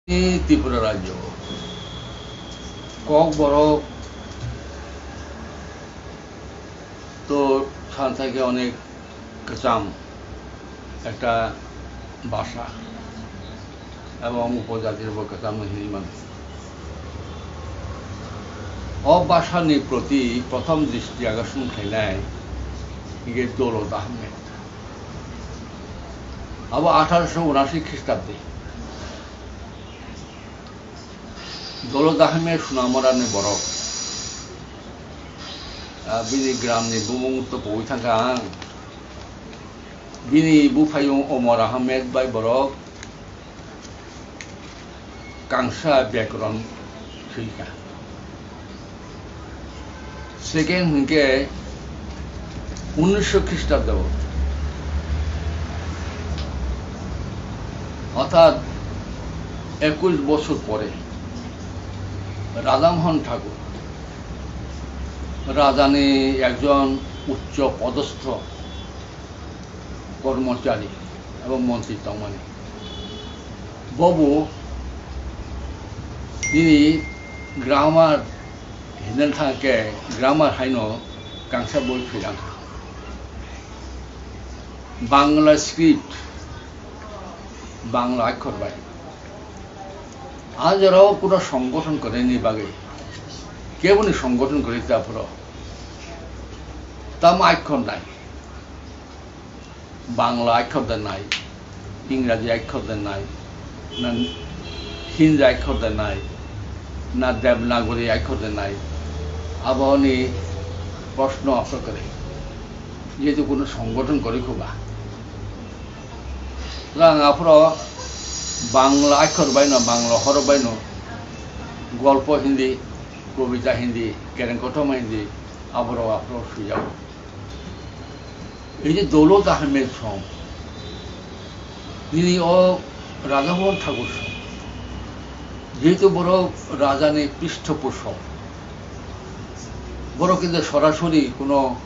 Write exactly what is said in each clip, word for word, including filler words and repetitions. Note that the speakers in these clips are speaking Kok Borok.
Tripura rajyo Kokborok to santhai khe onek kwcham ekta basa ebong upojatir bo kwcham hinwi mano. O basa ni proti prothom dristi akorshon khlainai hingkhe Dolo Ahmed. Abo atharo unasi Khristabde. Dolo Ahmed Sunamura ni borok. Ah, bini gram ni bumung to pogwi thangkha ang. Bini buphayung Omar Ahmed bai borok kangsa byakron swikha. Second hwnkhe unnisho Khristabdo, orthat ekush bochor pore Raja Mohan Thakur, rajani ekjon uccho podostho kormochari ebong montri tongmani. Bobo nini grammar hinwi thangkhe grammar haino kangsa boi phirang. Bangla script, Bangla akhor bai. A jorao kuno songgothon kwrwini bagwi keboni songgothon kwrwi ta phoro. Tamo akhor nai. Bangla akhor de nai, Ingraji akhor de nai, na Hindi akhor de nai, na Devanagari akhor de nai, aboni proshno asok kwrwi. Jehetu kuno songgothon kwrwi kho ba. Rang aphro Bangla akhor baino, Bangla horok baino golpo Hindi, kobita Hindi, kereng kothoma Hindi, aborok aphro swijago. Ei je Dolo Ahmed song, nini o Raja Mohan Thakur song, jehetu borok rajani prithoposhok, borok khe sorasori kuno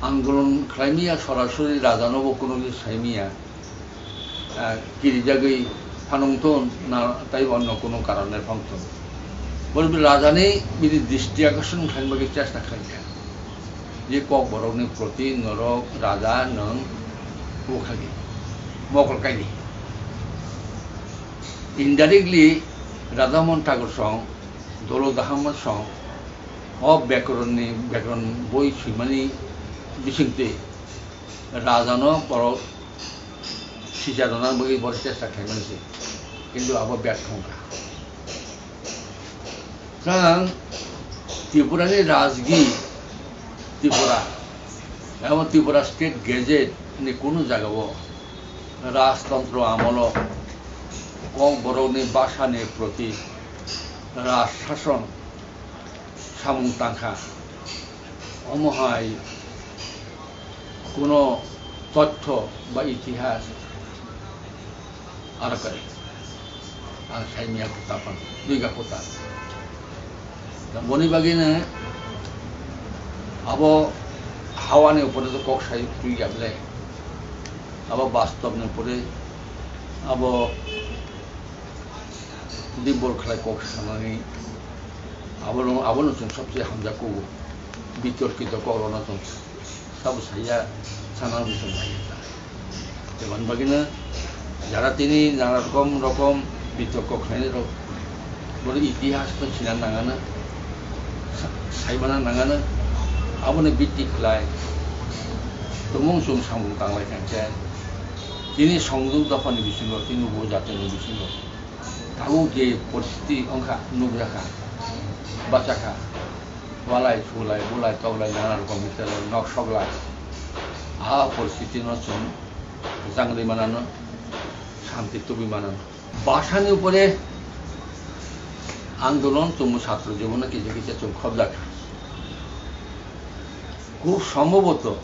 andolon khlaimiya, sorasori rajanobo kuno khe saimiya. Ah, kirijagwi phanang ton na tei onno kuno karone phang ton. Boni rajani bini dristi akorshon khlaina bagwi chesta khlaikha. Je Kokborokni proti norok raja nwng bukhadi, mokol kaidi. Indirectly Raja Mohan Thakur song, Dolo Ahmed song, o byakoronni, byakron boi swimani bisingtwi rajano borok sija rwna bagwi borok chesta khlaimani se, kintu abo byartho wngkha. Chwng Tripurani Rajgi, Tripura, abo Tripura State Gazette ni kunu jagao rajtantro amolo Kokborokni bhasha ni proti raj shason samung tangkha. Omo hai kuno tothyo ba itihas aro kwrwi. Ang sai miya kota phan, duiga kota. Da boni bagwi no abo hawa ni upore to kok sai twi ya ble. Abo bastob ni upore abo Dimbor khlai kok sanani abono, abono chwng sabse hamjak kugo. Bitorkito kok rwna chwng sabo saya sana chwng nai ta. Tei bani bagwino jara tini nana rokom rokom bitorko khlainai rok boro itihas no sina nangano, sa-, saimana nangano, abono bitti khlai tumung chwng samung tanglai kha khe tini songduk dophani bisingo tini bo jatini bisingo. Tabuk je poristhiti wngkha, nukjakha, bachakha, walai, sulai, bulai, toklai, nana rokom bitalai, nok soklai. A poristhitino chwng jangri manano, shanti tubui manano. Bhashani upore andolon chwngbo chhatro jibono kisa kisa chwng khobjakha. Khub sombhoboto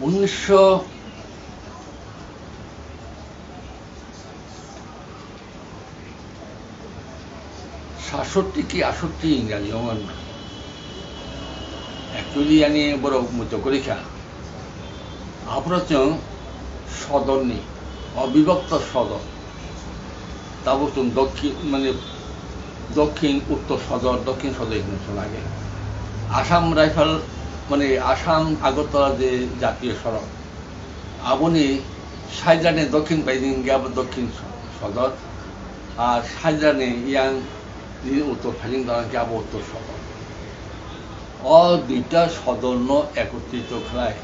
unnisho satshotti ki atshotti Ingraji wngo. Actually, ani borok muitok kwrwi kha. Aphuru chwng sodorni, obibhakto sodor, Tabuk chwng dokhin, mane, dokhin, uttor sodor, dokhin sodor hinwi chwng lage. Assam Rifle, mane, Assam Agartala je jatiyo sorok, aboni saidani dokhin bai hwnkhe abo dokhin so-, sodor, ar saidani yang nini uttor phaising dana hwnkhe abo uttor sodor. O duita sodorno ekotrito khlai,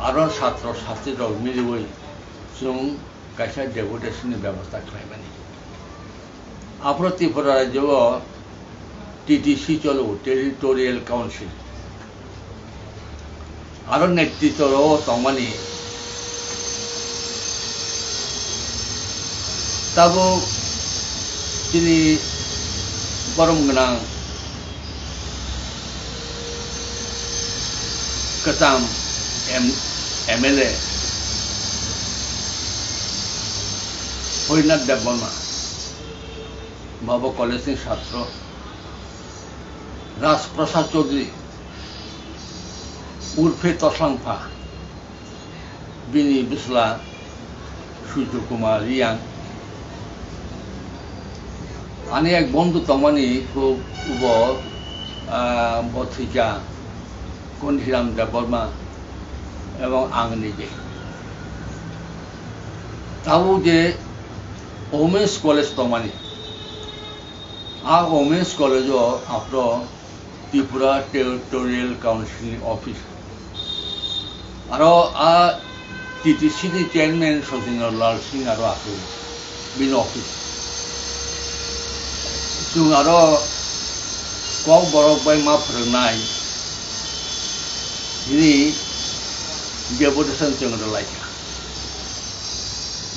aro satro satrirok miliwi chwng kaisa deputation ni bebosta khlaimani. Aphuru Tripura rajyo o T T C cholo, Territorial Council. Aro netritwo rw tongmani tabuk chini borom gwnang kwcham M-, M L A Horinath Debbarma, babo college ni satro, Rajprasad Chaudhary, urphe Toslangpha, bini bwsla Surjo Kumar Reang. Ani ek bondhu tongmani, kho ubo, ah, bo thwikha Kondhiram Debbarma ebong ang nije. Tabuk je Women's College tongmani, a Women's College o aphro Tripura Territorial Council ni office. Aro a T T C ni chairman Sojendra Lal Singh aro aswk bini office. Chwng aro Kokborok bai ma phwrwngnai bini deputation chwng rwlaikha.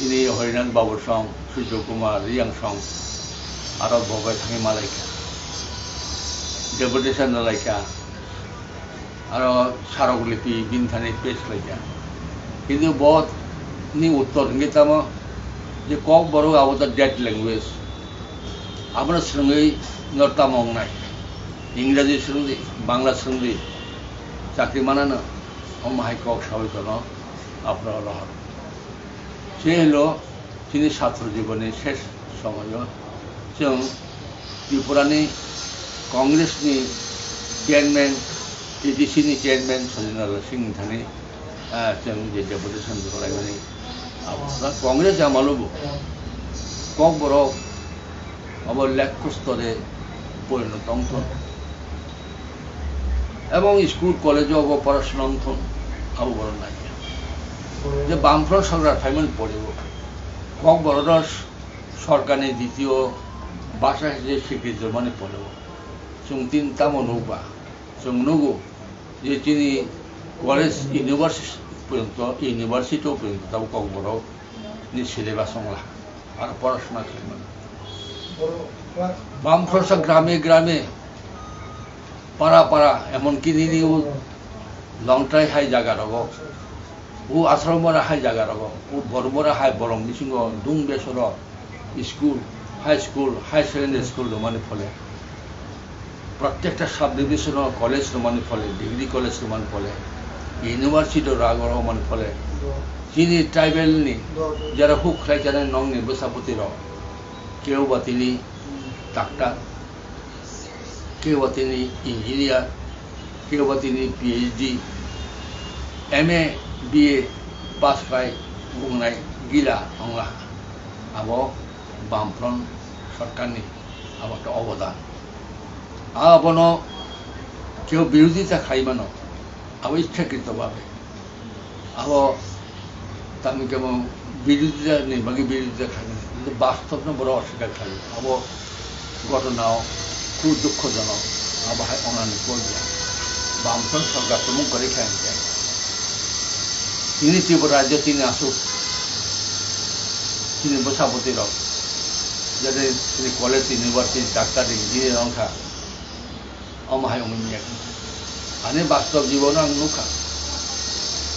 Ini Horinath Babu song, Surjo Kumar Reang song, aro bo bai thangwi malaikha. Deputation rwlaikha. Aro Swarok Lipi bini thani page khlaikha. Kintu bo ni uttor hwnkhe tamo je Kokborok abo the dead language. Abono swrwngwi no tamo wngnai. Ingraji swrwngdi, Bangla swrwngdi, chakri manano, omo hai kok saui tono aphro rohor. Se hwlo chini satro jibonni ses somoyo chwng Tripurani Congressni chairman, T D C ni chairman Sojendra Singh thani, ah, chwng je deputation rwlaimani abo. Congress amalubo Kokborok abo lekho store porinoto wngthun. Ebong school college o bo porasona wngthun, abo borok naikha. Je Bamfront sorkar phaimani pore bo Kokborok no sorkar ni ditiyo bhasha hisabe swikriti rwmani pore bo chwng tin tamo nukba, chwng nugo je chini college, university porjonto, university o porjonto tabuk Kokborok ni syllabus wngla, aro porasona khlaimani. Bamfront sa grame grame, para para, emonki nini o Longtrai hai jaga rogo, o Asrambora hai jaga rogo, o Bormora hai borok bisingo Dungbesorok school, high school, high secondary school rwmani phole, protekta sub division o college rwmani phole, degree college rwmani phole, university o rag rwmani phole, chini tribal ni jara huk khlai chanai nongni bwsapoti rok, kebo ba tini doctor, kebo ba tini engineer, kebo ba tini P H D, M A, B A pass khlai wngnai gila wngla. Abo Bamfront sorkarni abo khe obodan. Abono kebo birodita khlai mano, abo ichhakrito bhabe. Abo tamni kebo birodita ni bagwi birodita khlai mano, kintu bastobno borok oswikar khlai. Abo ghotona o khub dukhojonok, abo hai ongnani kok ya. Bamfront sorkar tumung kwrwi kha hinkhe. Chini Tripura rajyo chini aswk chini bwsapoti rok, jate chini college, university, doctor, engineer wngkha, omo hai wngwi manya kha. Ani bastob jibono ang nukha.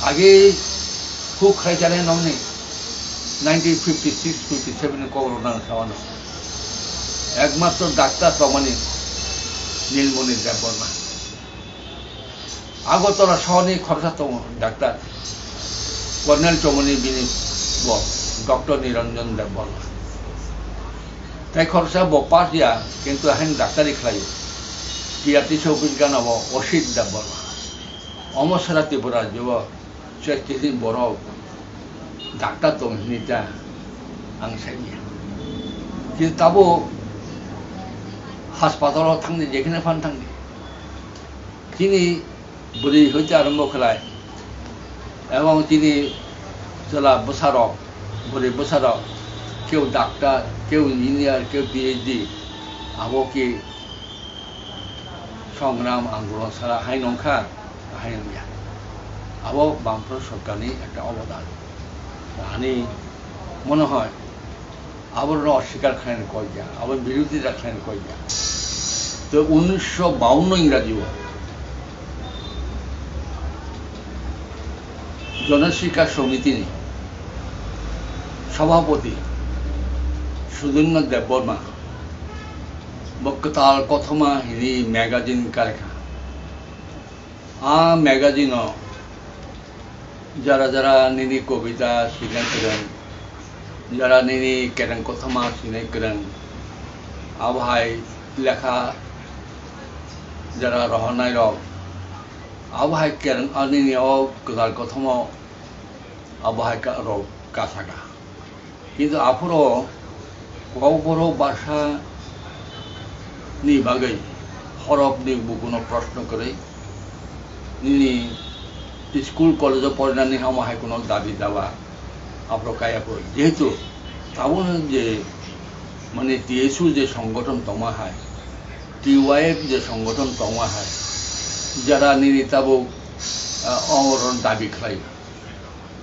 Age huk khlai chanai nokni nineteen fifty six fifty seven ni kok rok nang sawano. Ekmatro doctor tongmani Nilmoni Debbarma. Agartala sohorni khoroksa tongo doctor, Colonel Chomoni bini bo, Doctor Niranjan Debbarma. Tai khoroksa bo pass ya, kintu haino daktari khlaio. P R T C office gana bo Osit Debbarma. Omo sara Tripura rajyo o chwraikhe borok daktar tong hinwi ta ang saimanya. Kintu tabuk haspatalo thangdi, jekheno phan thangdi. Chini bwrwi hoite arombo khlai, ebong chini chwla bwsarok, bwrwi bwsarok, keu daktar, keu engineer, keu P H D, abo khe songram andolon sara hai nongkha, hai nongya. Abo Bamfront sorkarni ekta obodan. Ani mone hoy, aborokno oswikar khlaina koi ya, abo birodita khlaina koi ya. To unnisho bawanno Ingraji o Jonosikar Somitini Sabhapati Sudendra Debbarma bo Kwtal Kothoma hwnwi magazine karkha. A magazine o jara jara nini kobita swinai kwrwng, jara nini kereng kothoma swinai kwrwng, abo hai lekha jara rohornai rok, abo hai kereng, a nini o kwtal kothoma abo hai ka-, rok kasaka. Kintu aphuru Kokborok bwsa ni bagwi horop ni bukuno proshno kwrwi, nini school college o porinani omo hai kuno dabi dawa aphuru kaya phuru. Jehetu tabukno je mane T S U je songgothon tongma hai, T Y F je songgothon tongma hai, jara nini tabuk, ah, ongorokno dabi khlai.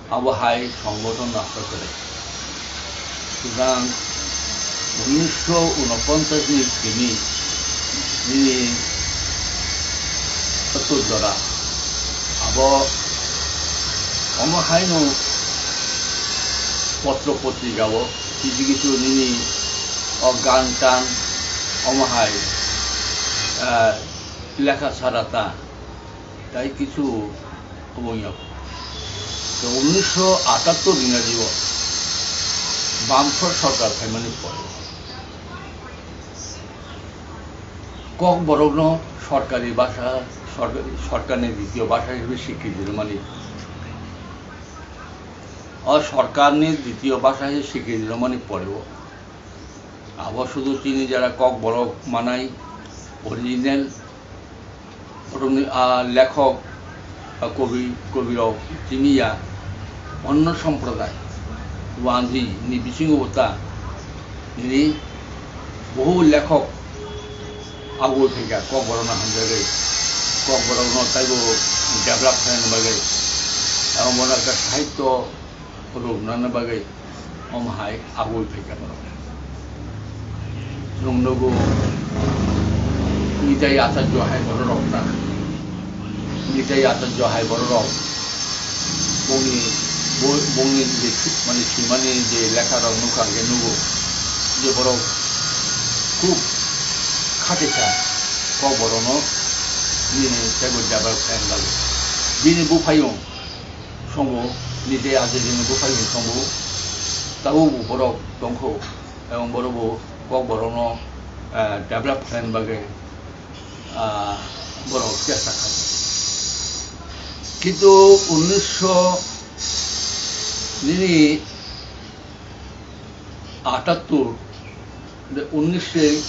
Abo hai songgothon rasta kwrwi. Sudan unnisho unoponchas ni simi nini sottor jora abo omo haino potro potrika o kisu kisu nini o gan tan omo hai, ah, lekha sara ta. Tai kisu obo wngya. To unnisho atattor Ingraji o Bamfront sorkar phaimani pore Kokborokno sorkari bhasha, sorkari, sorkarni ditiyo bhasha hisabe sikriti rwmani. O sorkarni ditiyo bhasha hisabe sikriti rwmani pore o abo sudu chini jara Kokborok manai original Borokni, ah, lekhok, ah, kobi, kobirok chini ya onno somproday, wanji ni bisingo bo ta nini bohu lekhok agoi phaikha Kokborokno hamjagwi, Kokborokno taibo develop khlaina bagwi, abo bono ekta sahityo rwknani bagwi omo hai agoi phaikha borok. Chwng nugo Nitai Acharya hai bororok ta. Nitai Acharya hai bororok bongni, bo-, bongni je, mane, swimani je lekharok nukha hwnkhe nugo je borok khub kha kaisa Kokborokno nini teibo develop khlaina bagwi. Bini buphayung Songbo, nini tei ajai jani bwsai ni songbo, tabuk bo borok tongkho, ebong borok bo Kokborokno, ah, develop khlaina bagwi, ah, borok chesta kha. Kintu unnisho nini atattor, de unnisho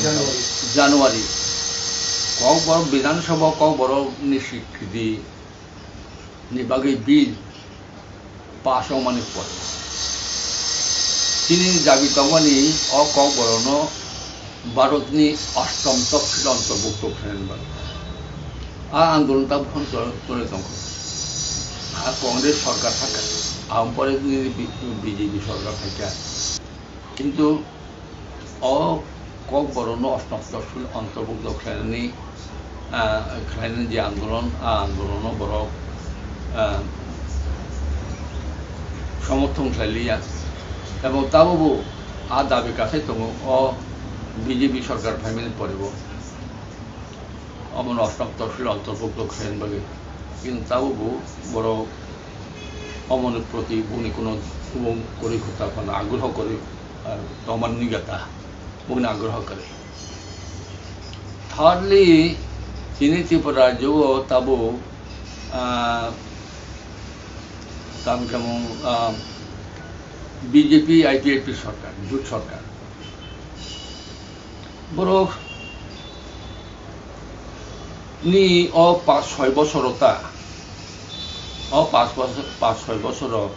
January. January, Kokborok Bidhan Sabha Kokborok ni sikriti ni bagwi bill pass wngmani pore chini dabi tongmani o Kokborokno Bharatni ashtom topsil ontorbhukto khlaina bagwi. A andolon tabuk phano choli tongkha. A Congress sorkar thangkha, aboni pore nini B J P sorkar phaikha. Kintu o Kokborokno ashtom topsil ontorbhukto khlainani, ah, khlainani je andolon, a andolono borok, ah, somorthon khlailiya. Ebong tabukbo a dabi kathai tongo o B J P sorkar phaimani porebo. Omono ashtom topsil ontorbhukto khlaina bagwi. Kintu tabukbo borok omoni proti boni kuno subung kwrwi kho ta phano agroho kwrwi. ah, Roman nugata, bokni agroho kwrwi. Thirdly, chini Tripura rajyo o tabuk, ah, tamo khe mung, ah, B J P I P F T sorkar, jut sorkar. Borok ni o paanch soi bosoro ta, o paanch bosor, paanch soi bosoro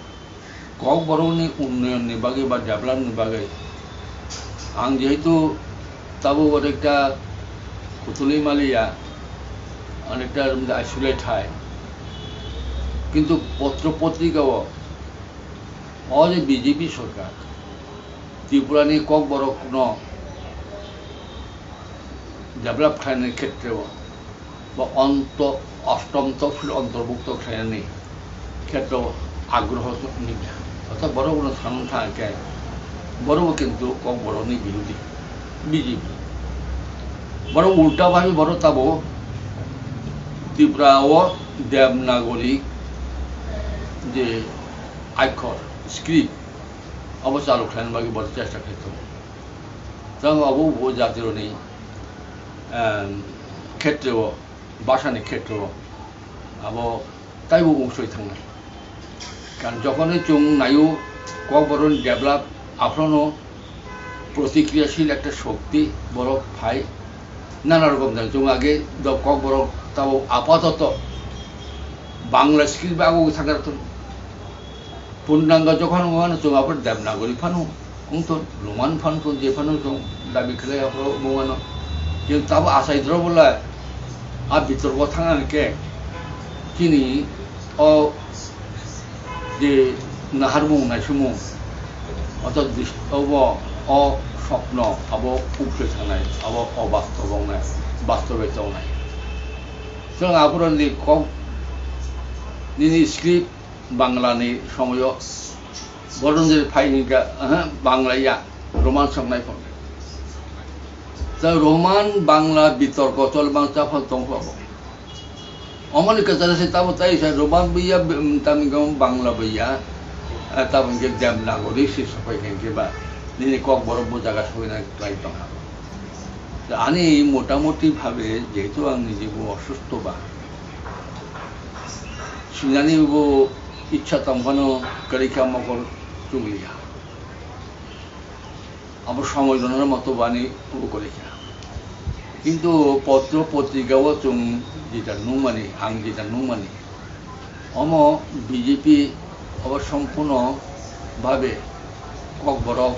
Kokborokni unnayonni bagwi ba developni bagwi ang jehetu tabuk onekta kutulwi maliya, onekta isolate hai, kintu potro potrika o, o je B J P sorkar Tripurani Kokborokno develop khlainani khetreo ba onto-, oshtom tofsil ontorbhukto khlainani khetreo agroho nukya. Orthat borok uno sanwng thang khe borokbo kintu Kokborokni birodhi B J P. Borok ulta bai borok tabuk Tripura o Devanagari je akhor, script, abo chalu khlaina bagwi borok chesta khlai tongo. Chwng abo bo jatironi, em, khetreo, bhasani khetreo abo taibo mungsoi thangnai. Karon jokhonwi chwng naio Kokborokni develop, aphrono protikriyashil ekta shokti borok phai, nana rokom jani chwng age do Kokborok tabuk apatoto Bangla script bai abo thangkar to. Purnanga jokhon wngmano chwng abo Devanagari phano wngthon, Roman phano thon, je phano chwng dabi khlai abo wngmano. Kintu abo achai drop le a bitorko thangna khe chini o je naharmung naisumung, oto dis-, obo o sopno abo uktwi thangnai, abo obastob wngnai, bastobe tongnai. Chwng aphuru ni kok nini script Bangla ni somoyo boron je phai hingka, aha, Bangla ya, Roman songnai phone. Ta Roman Bangla bitorko chol bang ta phone tong phabo. Omoni kwcharo se tabo tai sa Roman baiya, mm, tamni gam Bangla baiya, ah, tabo hingke Devanagari se sopai hingke ba nini Kokborok bo jaga soina klai tong ha. Ta ani motamuti bhabe jehetu ang nije bo osusto ba, sinani bo ichha tong phano kwrwi kha mokol chukliya. Abo somoi rwnani moto bani abo kwrwi kha. Kintu potro potrika o chwng jeta nukmani, ang jeta nukmani, omo B J P obo sompurno bhabe Kokborok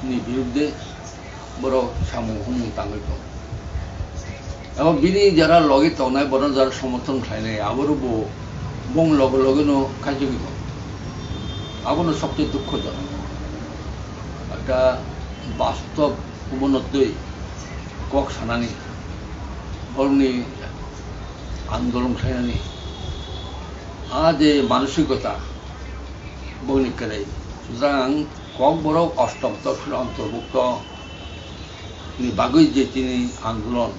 ni birudde borok samung humung tangwi tongo. Abo bini jara logi tongnai, borok jara somorthon khlainai, aborok bo bong loge loge no khaijagwi tongo. Abono sobse dukhojonok. Ekta bastob obono twi kok sanani, borokni andolon khlainani, a je manosikota, bongni kwrwi. Sutrang Kokborok oshtom tofsil ontorbhukto ni bagwi je chini andolon,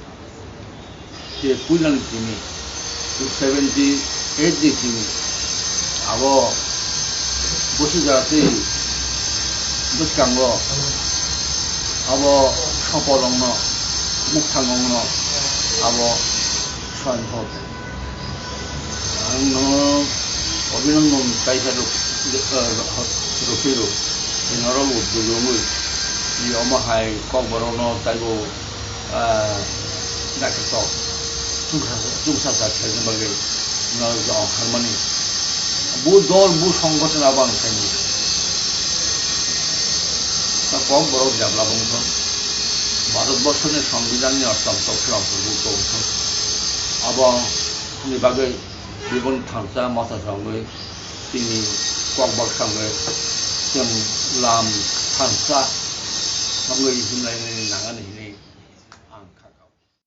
je puilani simi, seventy eight ni simi, abo bwswk jatwi bwskango abo sopolongno, mukthangongno abo soyang kho. Ang nono abhinandan kaisa rw-, rw-, rwphiro, norok bo dugumwi, omo hai Kokborokno taibo, ah, naithotok chwngsa-, chwngsacha khaina bagwi norok je ongkharmani. Bu dol, bu songgothon abo ang saimanya. Ta Kokborok develop wngkha. Bharatborsoni Songbidanni oshtom tofsil ontorbhukto wngkha. Aboni bagwi biboni thansa motha songwi chini Kokborok songwi chwng lam thansa wngwi himlainani nangani hinwi